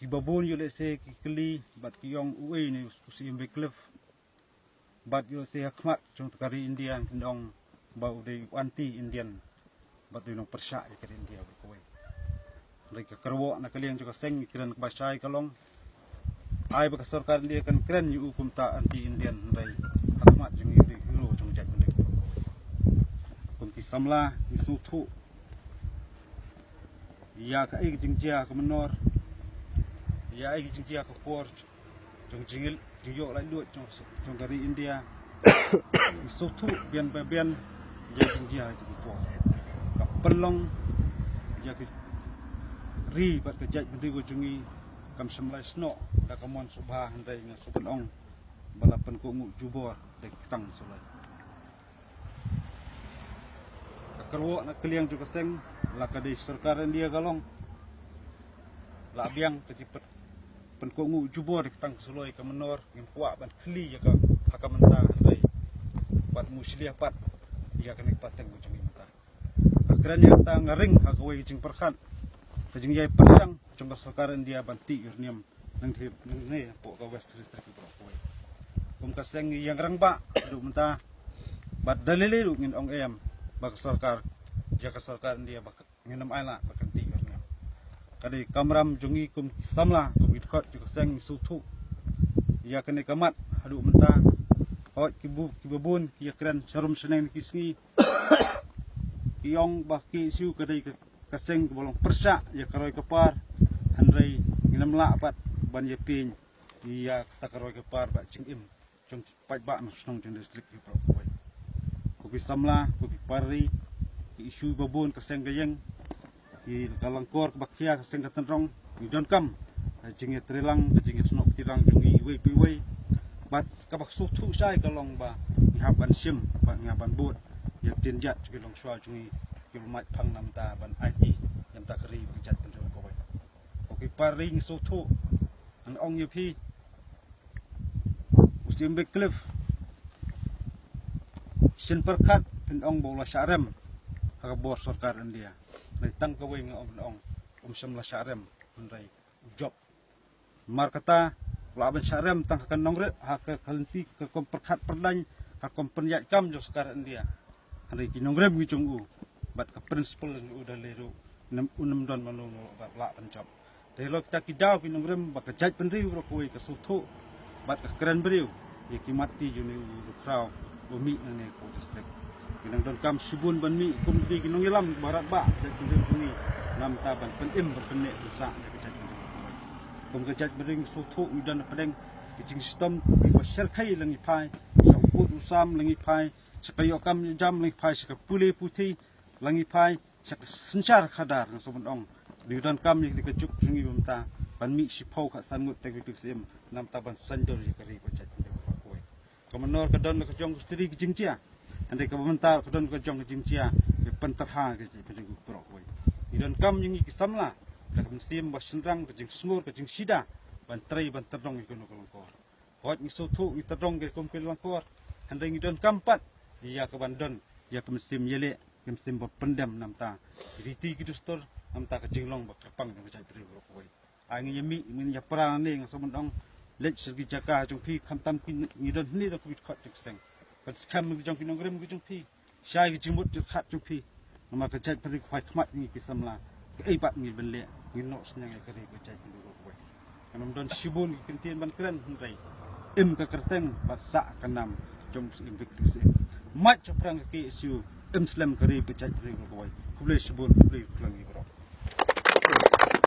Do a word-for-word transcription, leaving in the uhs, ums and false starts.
Kiba bun ïoh lehse ki kylli bad ki ong uei ne u Siem Wycliffe. Bad ïoh lehse ha khmat jong ka ri India kin ong ba u dei u anti-Indian. Bad u dei u nongpyrshah ïa ka ri India baroh kawei. Hynrei ka kyrwoh na ka liang jong ka seng, ka kren kaba shai ka long, ai ba ka sorkar India kan kren ïa u kumta anti-Indian, hynrei ha khmat jong ngi u dei u hero jong ka jaitbynriew. Kum ki samla ngi sngewthuh ïa kaei ka jingjia ka mynnor, ïa kaei ka jingjia ka por jong jingïoh, jingïoh laitluid jong, jong ka ri India. Ngi sngewthuh biang ba biang ïa ka jingjia jong ka por ka pynlong ïa ka ri bad ka jaitbynriew jong ngi. Kam shym la ïasnoh da ka mon sngewbha, hynrei nga sngewbha ban ong ba la pynkohnguh jubor da ki ktang suloi. Ka kyrwoh na ka liang jong ka seng, la ka dei sorkar India ka long, la biang ka jingpynkhuid jubor da ki ktang suloi ka mynnor, ngim kwah ban khlieh ïa ka ha ka mynta, hynrei bad mushlia pat ïa kane ka pateng jong ngi mynta. Ka kren ïa kata nga ring ha kawei ka jingpyrkhat, ka jingïai pyrshang jong ka sorkar India ban tih ïa u riewniam nang thep nang ne hapoh ka West District baroh kawei. Kum ka seng ngi ïeng rangbah haduh mynta bad da lei lei ruh ngin ong em ba ka sorkar, ïa ka sorkar India ba ngin ym ailad ba kan tih ïa u riewniam. Ka dei ka kamram jong ngi kum ki samla, kum ki dkhot jong ka seng, ngi sngewthuh ïa kane ka mat haduh mynta. Hooid ki bu, kiba bun ki ïakren sharum shaneng na ki sngi, ki ong ba ka K S U ka dei ka, ka seng kaba long pyrshah ïa ka roi ka par, hynrei ngin ym lah pat ban ïa pynïaid ïa kata ka roi ka par bad jingim jong ki paidbah na shnong jong district baroh kawei. Ko ki samla, ko ki para ri, ki issue ba bun ka seng ka ïeng, ki ka lyngkor kaba khia ka seng ka tynrong, ngi donkam ka jingïatreilang, ka jingïasnoh ktirang jong ngi iwei pa iwei. Bad kaba sngewthuh shai ka long ba ngi hap ban shim, ba ngi hap ban bud ïa ka ktien jait jong ki longshuwa jong ngi, kiba mait phang na bynta ban aiti ïa kata ka ri bad ka jaitbynriew kawei. Ko ki para ri, ngi sngewthuh, ngan ong ïa phi, u Siem Wycliffe, shen pyrkhat phin ong ba u la shah rem ha ka bor sorkar India. Hynrei tang kawei nga ong, phin ong um shym la shah rem, hynrei u jop. Namar kata u lah ban shah rem tang ha ka nongrim, ha ka, ka lynti ka rukom pyrkhat pyrdaiñ, ha ka rukom pynïaid kam jong sorkar India. Hynrei ki nongrim ngi jong u bad ka principle jong u da lei ruh, um, um don mano mano ba lah ban jop. Te halor kita ki daw, ki nongrim, ba ka jaitbynriew baroh kawei ka sngewthuh bad ka kren briew ïa ki mat ti jong une u rukhraw ba mih nangne ha ka district. Ngi nang donkam shibun ban mih kum ki nongïalam ba radbah jaitbynriew jong ngi, na bynta ban pynim, ban pynneh pynsah ïa ka jaitbynriew. Kum ka jaitbynriew ngi sngewthuh ngi don hapdeng ka jingshitom, kiba shyrkhei la ngi phai sha u pud u sam, la ngi phai sha ka ïoh kam ïoh jam, la ngi phai sha ka pule puthi, la ngi phai sha ka synshar khadar. Nga sngewbha ban ong, ngi donkam ïa ka juk jong ngi mynta ban mih shiphew khatsan ngut teng bad u Syiem, na bynta ban saiñdur ïa ka ri bad ka jaitbynriew baroh kawei. Ka mynnor ka don la ka jong ka stri ka jingjia, hynrei kaba mynta ka don ka jong ka jingjia, ka pyntyrha ka jaitbynriew baroh kawei. Ngi donkam ïa ngi ki samla da ka mynsiem ba shynrang, ka jingsngur, ka jingshida ban trei ban tyrnong ïa kano ka lyngkor. Hooid ngi sngewthuh ngi tyrnong ïa ki kum ki lyngkor, hynrei ngi donkam pat ïa ka ban don ïa ka mynsiem ïaleh, ka mynsiem ba pyndem na bynta ki riti ki dustur, na bynta ka jinglong ba kyrpang jong ka jaitbynriew baroh kawei. Ai ngin ïa mih, ngin ïa pra nangne, nga sngewbha ban ong, leit sha ki jaka jong phi, khamtam ki, ngi don hangne da ki dkhot jong ka seng, kan skhem ki jong ki nongrim ki jong phi. Shai ki jingmut jingpyrkhat jong phi. Namar ka jaitbynriew ka phai khmat ïa ngi ki samla, kaei pat ngi ban leh, ngin noh synñiang ïa ka ri bad ka jaitbynriew baroh kawei. Kan ym don shibun ki kyntien ban kren, hynrei im ka kyrteng bad sah ka nam jong u Syiem Victor Syiem. Mait shaphrang ka K S U, im slem ka ri bad ka jaitbynriew baroh kawei. Khublei shibun, khublei khublei ïa ngi baroh.